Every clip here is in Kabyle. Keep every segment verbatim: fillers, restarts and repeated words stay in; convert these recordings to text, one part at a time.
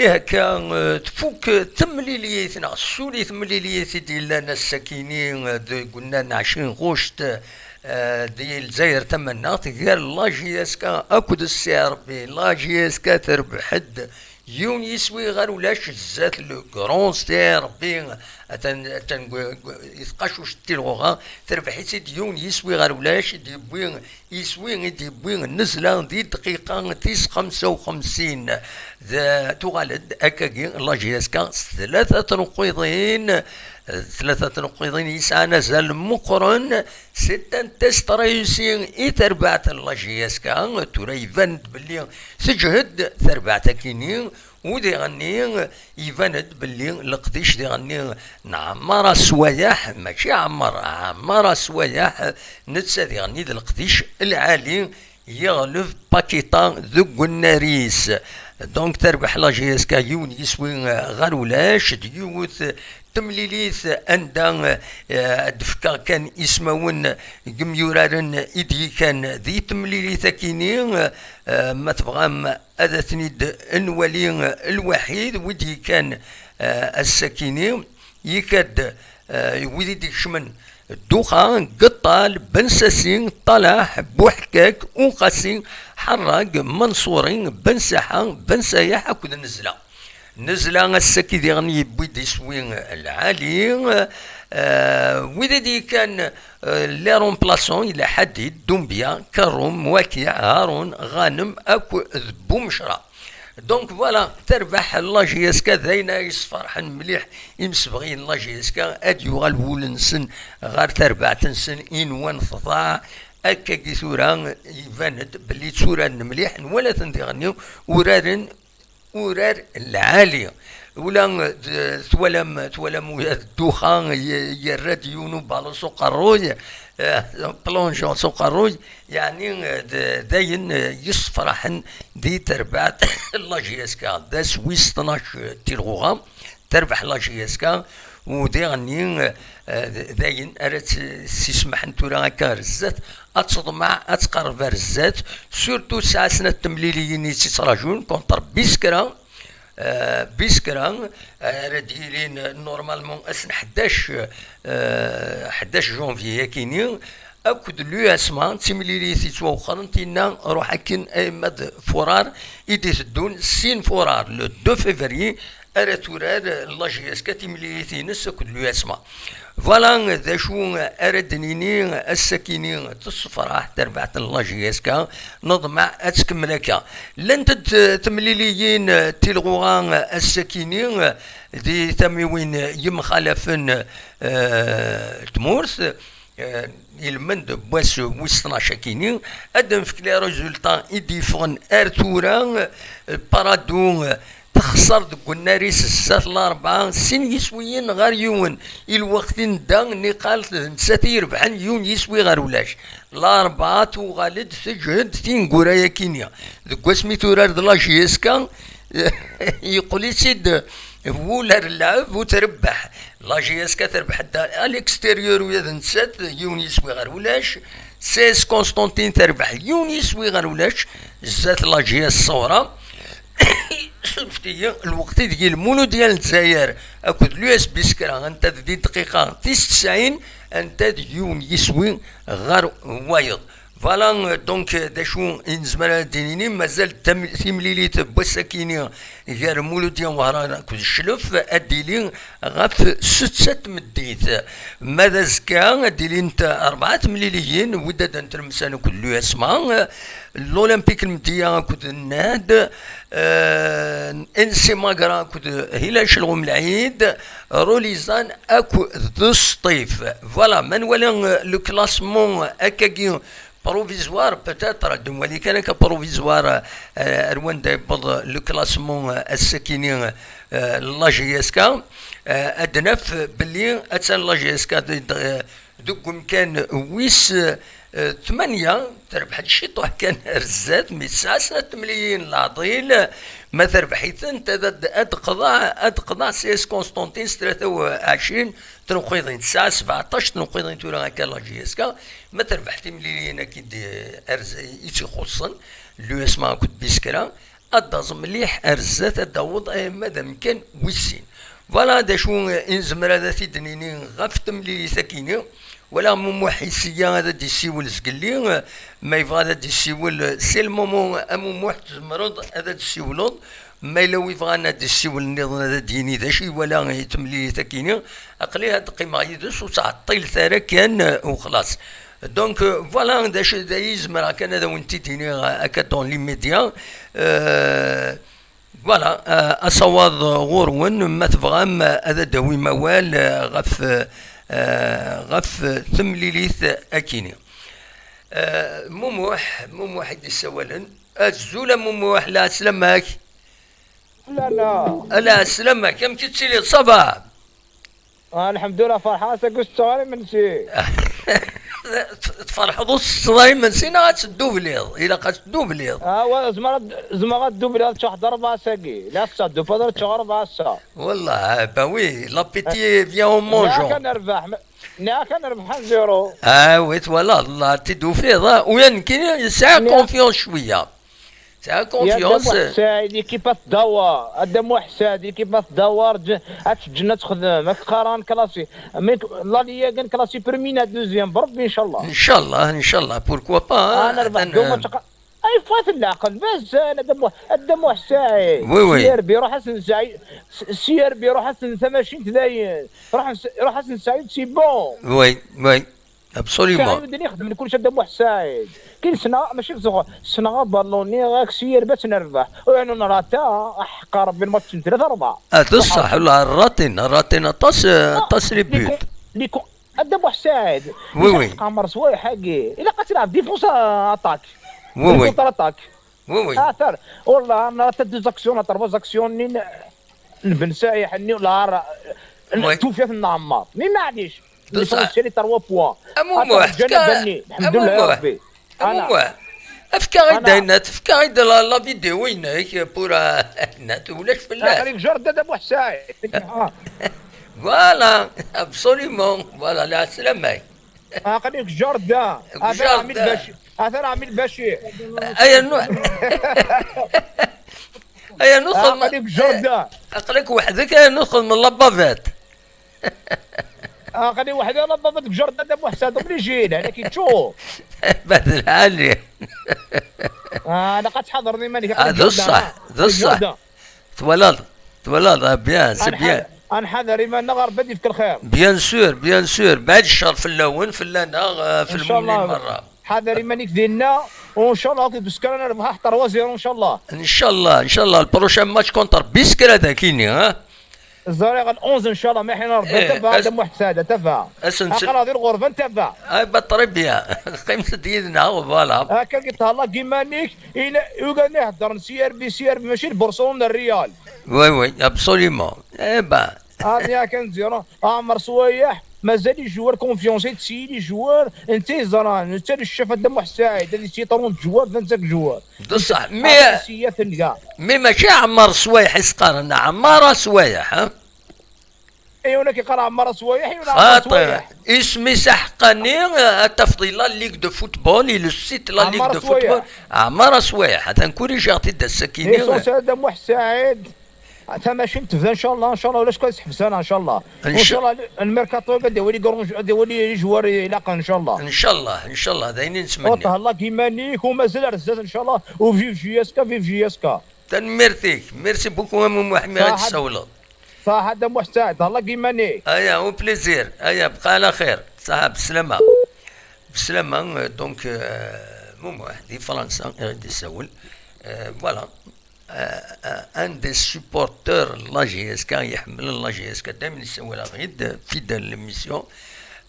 Akka, eh, tfuk temlilit neɣ tsuli temlilit i d-yellan ass-akini, eh, deg unnar n ɛecrin ɣuct, eh, di Lezzayer Tamaneɣt, gar la J S K akked Ssi Ṛebbi. La J S K terbeḥ-d yiwen yiswi ɣer ulac zdat le grand Ssi Ṛebbi. Atan, atan gu-, gu-, i tqacuct n Tilɣuɣa, terbeḥ-itt-id yiwen yiswi ɣer ulac, i d-yewwi iswi i d-yewwi Nnezla di dqiqa tis xemsa u xemsin. D-, tuɣal-d akkagi la J S K s tlata tneqqiḍin, tlata tneqqiḍin yesɛan azal meqqren. C'est un test réussi i terbaɛt n la J S K. Tura iban-d belli teǧhed terbaɛt akini. U diɣenni, iban-d belli leqdic diɣenni n Ɛmar Aswayeḥ, mačči Ɛmar, Ɛmar Aswayeḥ, netta diɣenni d leqdic lɛali, yeɣleb Paqueta deg unnar-is. Donc, terbeḥ la J S K yiwen yiswi ɣer ulac, d yiwet temlilit anda, eh, ad d-fkeɣ kan ismawen n yemyuraren i d-yekan di temlilit akini, eh, ma tebɣam ad ten-id-nwali lwaḥid, wi d-yekkan, eh, ass-akini, yekka-d, eh, wid i d-ikecmen Duxa, Geṭṭal, Ben Sasi, Ṭalaḥ, Buḥkak, Uqasi, Ḥerrag, Manṣuri, Ben Saḥa, Ben Sayaḥ akked Nnezla. Nnezla ass-agi diɣen yewwi-d iswi lɛali, eh, wid i d-yekkan, eh, les remplaçants, yella Ḥadid, Dumbia, Karum, Wakiɛ, Harun, Ɣanem akked Bumecra. Donc voilà, terbeḥ la J S K, d ayen ay yesferḥen mliḥ imsebɣiyen n la J S K, ad yuɣal wul-nsen ɣer terbaɛt-nsen i nwan tḍaɛ. Akkagi tura iban-d belli tturaren mliḥ, nwala-ten diɣenni uraren urar lɛali. Ula d-, twalam, twalam ula d Duxa y-, yerra-d yiwen ubalu s uqerruy, eh, plongeon s uqerruy, yeɛni, eh, d-, d ayen, eh, yessefraḥen di terbaɛt n la J S K. D ass wis tnac, eh, Tilɣuɣa, terbeḥ la J S K, u diɣenni, eh, d-, d ayen ara tt-, ssismaḥen tura akka ar zdat, ad teḍmeɛ, ad tqerreb ar zdat, surtout tesɛa snat temliliyin i tt-ittrajun contre Biskra, eh, Biskra, eh, ara d-yilin, eh, normalement ass n ḥdac, eh, ḥdac janvier akini, akked l'U S M A, d timlilit yettwawexxren, tinna ruḥ akken a yemma d furar i d-iteddun, sin furar, le deux février, ara turar la J S K timlilit-ines akked l'U S M A. Voilà d acu ara d-nini ass-akini, tessefraḥ terbaɛt n la J S K, neḍmeɛ ad tkemmel akka. Llant-d temliliyin, Tilɣuɣa ass-akini di tamiwin yemxalafen, eh, tmurt, eh, ilmend n wass wis tnac akini, ad nefk les résultats i d-yeffɣen ar tura, eh, Parado, eh, texṣer deg unnar-is zdat Larebɛa, sin yiswiyen ɣer yiwen. I lweqt i nedda, niqal d nettat i irebḥen yiwen yiswi ɣer ulac. Larebɛa tuɣal-d teǧhed tineggura-yakini. Deg wasmi turar d la J S K, yeqqel-itt-id wul ar lɛeb u trebbeḥ. La J S K terbeḥ-d à l'extérieur ula d nettat, yiwen yiswi ɣer ulac. C S Constantine terbeḥ yiwen yiswi ɣer ulac zdat la J S Ṣawra. Surfet-iyi, lweqt ideg Lmuludya n Lezzayer akked l'U S Biskra, anta d di dqiqa tis tesɛin, anta d yiwen yiswi ɣer wayeḍ. Voilà, euh, donc, euh, d acu i nezmer ad d-nini, mazal tam-, timlilit n wass-akini gar Muludya Wehran akked Cclef ad d-tili ɣef setta tmeddit. Ma d azekka, ad d-ilint rebɛa temliliyin, Wydad n Tlemsan akked l'U S M A, l'Olympique Lmedya akked Nnad, euh, N C Magra akked Hilal Celɣum Lɛid, Rulizan akked Sṭif. Voilà, ma nwala, euh, le classement akkagi provisoire, peut-être, ad nwali kan akka provisoire, euh, ar wanda yewweḍ le classement, euh, ass-akini, euh, la J S K, euh, ad naf belli attan la J S K d-, d-, deg umkan wis, euh, tmanya, terbeḥ-d ciṭuḥ kan ar zdat, mi tesɛa snat temliyin leɛḍil, ma terbeḥ-itent, ad, ad, ad d-qḍeɛ, ad d-qḍeɛ C S Constantine s tlata u ɛecrin tneqqiḍin, tesɛa sebɛeṭṭac tneqqiḍin tura akka la J S K, ma terbeḥ timliliyin-agi d-, ar z-, i tt-ixuṣṣen, l'U S M A akked Biskra, ad d-taẓ mliḥ ar zdat, ad d-taweḍ arma d amkan wis sin. Voilà d acu i nezmer ad t-id-nini ɣef temlilit-agi-ni. Wala Mumuḥ isya ad d-isiwel zgelli, ma yebɣa ad d-isiwel, c'est le moment, a Mumuḥ, tzemreḍ ad d-siwleḍ. Ma yella wi bɣan ad d-isiwel nniḍen, ad d-yini d acu iwala i temlilit-agi-ni, aql-i ad qqimeɣ yid-s, ur ttɛeṭṭilet ara kan, u xlaṣ. Donc, euh, voilà, d acu, d ayen i zemreɣ kan ad awen-t-id-iniɣ, euh, akka dans l'immédiat. Euh, voilà, euh, asawaḍ ɣur-wen, ma tebɣam, euh, ad d-tawim awal, euh, ɣef, euh, ɣef temlilit-akini. Euh, Mumuḥ, Mumuḥ i d-issawalen. Azul a Mumuḥ, lɛeslama-k. Lana. Ala, sslam-ak, amek i tettiliḍ, ça va? Ah, lḥemdullah, ferḥeɣ, ass-agi ur tetteɣ ara imensi. Tferḥeḍ ur tetteḍ ara imensi neɣ ad teddubliḍ? Ilaq ad teddubliḍ. Ah, wa, zemreɣ ad, zemreɣ ad dubliɣ, ad ččeɣ ḥedd rebɛa ass-agi. La, ass-a, dufa ad ččeɣ rebɛa ass-a. Wallah, ah, bah oui, l'appétit vient en mangeant. Nniɣ-ak ad nerbeḥ, ma-, nniɣ-ak ad nerbeḥ un zéro. Ah oui, twalaḍ, la, ad t-id-tufiḍ, ah. Uya nekkini yesɛa confiance cwiya. Sɛa confiance. Ya Dda Muḥ Saɛid, l'équipe ad tdawar. A Dda Muḥ Saɛid, l'équipe ad tdawar. Ǧ-, ad teǧǧen ad texdem. Ad k-qqaren classé. Mais la Liga classé premier neɣ deuxième. Brebbi, inchallah. Inchallah, inchallah. Pourquoi pas, ah, nerbeḥ atan, deux matchs. Ay, fat leɛqel. Mazal, a Dda Muḥ, a Dda Muḥ Saɛid. Oui, oui. Si Herbi, ruḥ-asen Saɛid. Si Herbi, ruḥ-asen tamacint dayen. Ruḥ-, ruḥ-asen Saɛid, c'est bon. Oui, oui. Absolument. Saɛid ixeddem kullec a Dda Muḥ Saɛid. Kin ssneɣ, mačči ssneɣ, ssneɣ aballuni, aksiyar batt nerbeḥ. Uɛnu nrata, aḥeqqa Rebbi lmatch n tlata rebɛa. Ah, d ṣṣeḥ, la, ratin, ratin aṭas, ah, aṭas les buts. Les con-, les con-, a Dda Muḥ Saɛid. Oui, oui. Ɛmer swayḥ-agi. Ilaq ad tleɛb défense attaque. Oui, oui. Défense attaque. Oui, oui. Ater, والله نرى حتى deux actions, trois actions, نبن سايح النيو لار. Oui. Tufat n Ɛemmar. Mais معليش. L'essentiel les trois points. A Mumuḥ, الحمد لله يا ربي. A Mumuḥ, efk-aɣ-d ayen, tefka-aɣ-d la, la vidéo-inek pour, euh, net, ulac fell-as. Aql-ik Jordan a Muḥ Saɛid. Voilà, absolument. Voilà, la سلامة. Aql-ik Jordan. Atan Ɛmil Bacir. Atan Ɛmil Bacir. Ay, rnu. Ay, rnu xedm-, aql-ik Jordan. Aql-ik weḥd-k, ay, rnu xedm la bavette. Aql-i weḥd-i la bavette deg Jordan, d amuḥsad, obligé, la, la, kitchou. Bad lɛali. Ah, la, qad tḥadreḍ iman-ik, aql-ik Jordan. Ah, d ṣṣeḥ, d ṣṣeḥ. Jordan. Twalaḍ, twalaḍ, ah, bien, c'est bien. Ad nḥader iman-nneɣ, Ṛebbi ad yefk lxir. Bien sûr, bien sûr. Bɛid ccer fell-awen, fell-aneɣ, euh, f lmumin merra. Ḥader iman-ik dinna, u ncallah akked Buskara ad nerbeḥ trois zéro ncallah. Ncallah, ncallah, le prochain match contre Biskra dagini, hein? Ẓriɣ l onze ncallah, ma ḥin Ṛebbi, eh, tabaɛ, Dda Muḥ Saɛid, tabaɛ. Aql-aɣ di lɣerba, tabaɛ. Ah, bah, très bien. Qqimet-d yid-neɣ, voilà. Akka i thelḍeḍ iman-ik, ila, ugaden iheddren C R B, C R B, mačči d Barcelone, Real. Oui, oui, absolument. Eh ben. Ah, ya kan zéro. Ɛmer Swayeḥ, mazal ijewwer, confiance i tesyi ijewwer, netta yeẓran, netta d ccaf a Dda Muḥ Saɛid, ad yesyi ṭrun n tjewwar, vingt-cinq joueurs. D ṣṣeḥ, mais, mais mačči Ɛmer Swayeḥ i s-qqaren, Ɛmara Swayeḥ, ha? Yiwen ad k-iqqar Ɛmara Swayeḥ, yiwen Ɛmer Swayeḥ. Isem-is aḥeqqani, ad tafeḍ la Ligue de football, et le site la Ligue de football. Ɛmara Swayeḥ, atan kuri jiɣ-t-id ass-akini. Isus a Dda Muḥ Saɛid. Tamacint tebda, ncallah, ncallah, ulac kan seḥbes ara, ncallah. Ncallah, lmerkato ad d-iwali grun, ad d-iwali ijewwar ilaqen, ncallah. Ncallah, ncallah, d ayen i nettmenni. Ur thelḍeḍ iman-ik, u mazal ar zdat, ncallah, u vive J S K, vive J S K. Tanemmirt-ik, merci beaucoup, a Mumuḥ, mi ara d-tessawleḍ. Ṣaḥa, Dda Muḥ Saɛid, thelḍeḍ iman-ik. Aya, au plaisir, aya, bqa ɛla xir, ṣaḥa, beslama. Beslama, euh, donc, euh, Mumuḥ, di Fransa, i ɣ-d-issawel. Euh, voilà. Euh, euh, un des supporters n la J S K, iḥemmlen la J S K, daymen yessawal-aɣ-id, fidèle l'émission.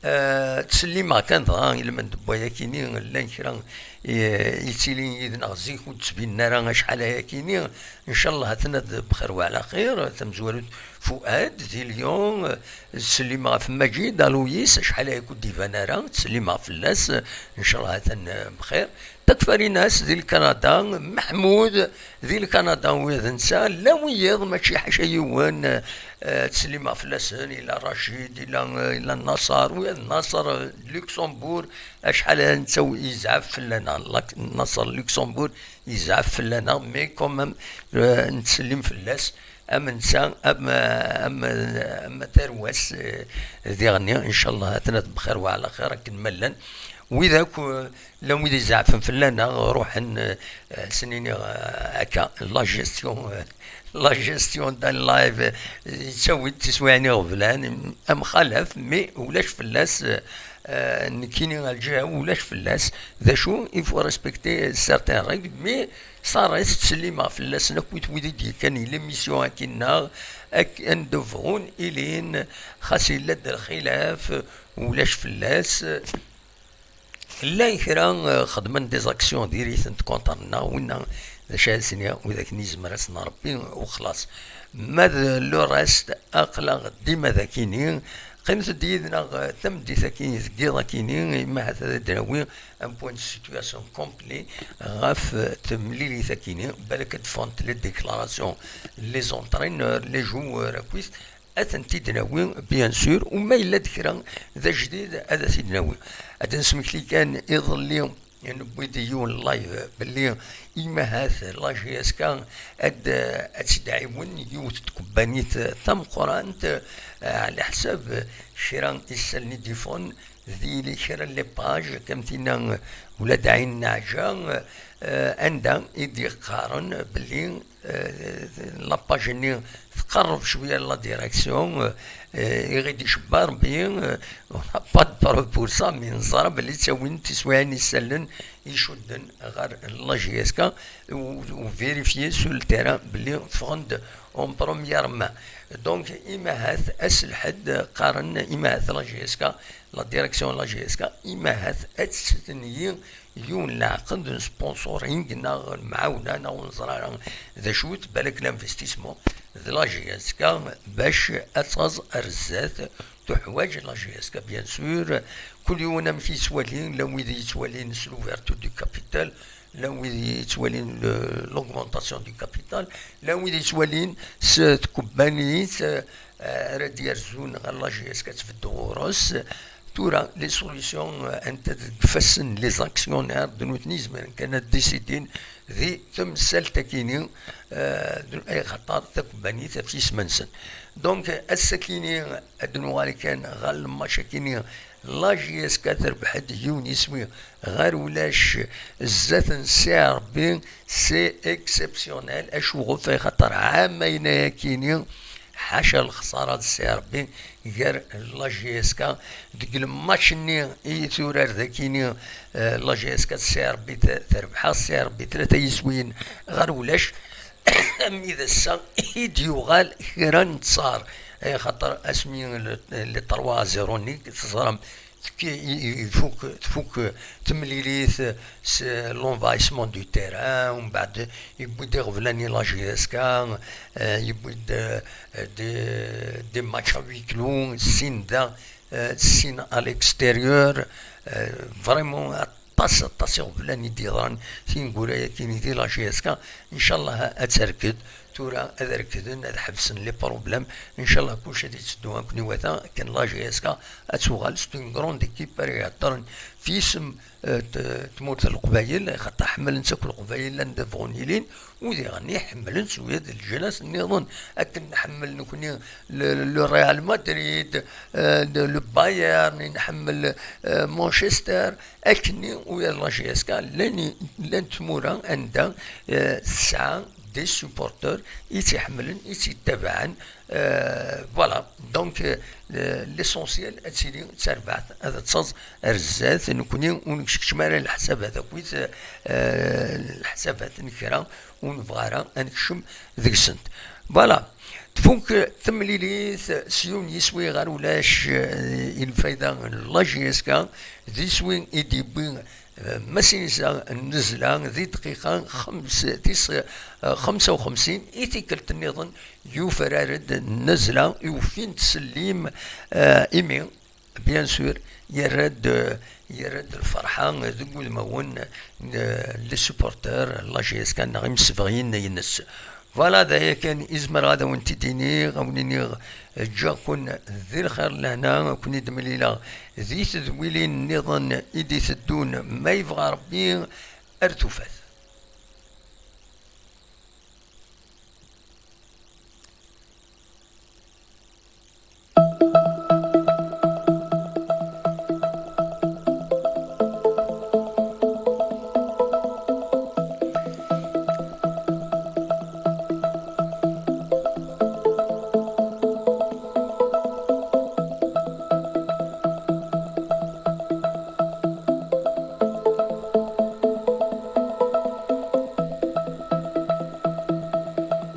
Euh, ttsellimeɣ kan dɣa i lmend n wayakini, llan kra, eh, yettilin yid-neɣ zik ur d-ttbinen ara acḥal ayakini. Ncallah aten-ad bxir wa ɛla xir. Tamezwarut Fuad di Lyon, euh, Ttsellim ɣef Maǧid Aloyis, acḥal ay kud-iban ara, ttsellimeɣ fell-as, ncallah atan, eh, bxir. Takfarinas di Lkanada, Meḥmud di Lkanada, ula d netta, llan wiyiḍ, mačči ḥaca yiwen, eh, ttsellimeɣ fell-asen, ila Racid, ila, eh, ila Naṣer, ula d Naṣer, eh, Luxembourg, acḥal netta yezɛef fell-aneɣ, Lak-, Naṣer Luxembourg yezɛef fell-aneɣ, mais quand même, eh, nettsellim fell-as. Am netta, am, am, am tarwa-s, eh, diɣenni, ncallah, atnat bxir wa ɛla xir akken ma llan. Wid akk, eh, llan wid izeɛfen fell-aneɣ, ruḥen, eh, eh, s-nini, eh, akka, la gestion, eh, la gestion d'un live, eh, yettawi-d tiswiɛin iɣeblan, amxalaf, mais ulac fell-as, eh, eh, nekkini ar lǧiha-w ulac fell-as. D acu, il faut respecter certaines règles, mais ça reste, ttsellimeɣ fell-asen akk wid i d-yekkan i l'émission akkin-nneɣ, ak-, anda bɣun ilin, xas yella-d lxilaf, ulac fell-as. Llan kra, eh, xedmen des actions diri-tent contre-nneɣ, winna d acu ara s-iniɣ, widak-nni yezmer-asen Rebbi, u xlaṣ. Ma d le reste, aql-aɣ dima d akini, qqimet-d yid-neɣ, eh, tameddit-agi, deg yiḍ akini, ima ahat ad d-nawi un point de situation complet ɣef, eh, temlilit akini, balak ad d-ffɣent les déclarations, les entraîneurs, les joueurs, akkit, ad tent-id-nawi, bien sûr, u ma yella-d kra d ajdid, ad t-id-nawi. Ad d-nesmekti kan iḍelli, newwi-d yiwen live belli imahat la J S K ad, ad tt-id-ɛiwen yiwet n tkebbanit tameqqrant, ɛla ḥsab kra isallen i d-yeffɣen di kra n les pages, akka am tinna ula d Ɛin Naɛja, eh, anda i d-yeqqaren belli, eh, la page-nni tqerreb cwiya la direction, eh, i ɣ-id-icebba Rebbi, eh, on n'a pas de preuve pour ça, mais neẓra belli ttawin tiswiɛin isallen icudden ɣer la J S K, u, u vérifier sur le terrain belli ffɣen-d en première main. Donc, imahat ass lḥedd, qqaren imahat la J S K, la direction la J S K, imahat ad tessenyi yiwen leɛqed n sponsoring neɣ lemɛawna neɣ ur neẓri ara d acu-t, balak l'investissement d la J S K bac ad taẓ ar zdat. Tuḥwaǧ la J S K, bien sûr, kul yiwen amek yettwali, llan wid yettwalin s l'ouverture du capital, llan wid yettwalin le, l'augmentation du capital, llan wid yettwalin s tkebbanit, eh, ara d-yerzun ɣer la J S K ad tbeddu ɣur-s. Tura, les solutions, eh, anta deg ifassen les actionnaires, d nutni izemren kan ad décidin di temsalt akini, eh, d, ay xaṭer takebbanit ɣef yisem-nsen. Donc, ass akini ad nuɣal kan ɣer lmatch akini, la J S K terbeḥ-d yiwen iswi ɣer ulac zdat n C R B, c'est exceptionnel, acuɣef ay xaṭer ɛamayen ayakini, ḥaca lexsara d C R B, gar la J S K deg lmatch-nni i turar dakini, eh, la J S K d C R B, te-, terbeḥ-aɣ C R B tlata yiswiyen ɣer ulac, armi d ass-a i d-yuɣal kra n ttar, eh, xaṭer asmi le, le trois à zéro-nni teẓram, tefki-, i-, i-, ifuk, tfuk temlilit s l'envahissement du terrain, umbeɛd yewwi-d iɣeblan i la J S K, eh, yewwi-d, eh, des, des matchs à huis clos, sin da, eh, sin à l'extérieur, eh, vraiment aṭas, aṭas iɣeblan i d-yeḍran tineggura-yagi di la J S K. Ncallah ad terked, tura ad rekden, ad ḥebsen les problèmes. Ncallah kullec ad yetteddu akken iwata, akken la J S K ad tuɣal c'est une grande équipe ara iheddren f yisem, eh, t-, tmurt n Leqbayel, xaṭer ḥemmlen-tt akk Leqbayel anda bɣun ilin, u diɣen ḥemmlen-tt wiyaḍ leǧnas nniḍen, akken nḥemmel nekni le, le Real Madrid, eh, le, le Bayern, i nḥemmel, eh, Manchester, akkenni wiyaḍ la J S K, llan i, llan tmura anda, eh, tesɛa des supporters i tt-iḥemmlen, i tt-ittabaɛen, eh, voilà. Donc, eh, l'essentiel ad tili d tarbaɛt, ad taẓ ar zdat, nekni ur nekcekcem ara leḥsabat akkit, eh, leḥsabat n kra, ur nebɣi ara ad nekcem deg-sent. Voilà. Tfuk temlilit s yiwen yiswi ɣer ulac, eh, i lfayda n la J S K, d iswi i d-yewwi, eh, Masinisa Nnezla di dqiqa xems, tis, eh, xemsa u xemsin. I tikkelt nniḍen yufrar-d Nnezla, i ufin tsellim, eh, imi bien sûr, yerra-d, yerra-d lferḥa deg wudmawen n les supporters n la J S K neɣ imsebɣiyen-ines. Voilà, d aya kan i zemreɣ ad awen-t-id-iniɣ, ad wen-iniɣ ǧǧiɣ-ken di lxir n lehna, ad ken-id-mlileɣ di tedwilin nniḍen i d-iteddun, ma yebɣa Rebbi, ar tufat.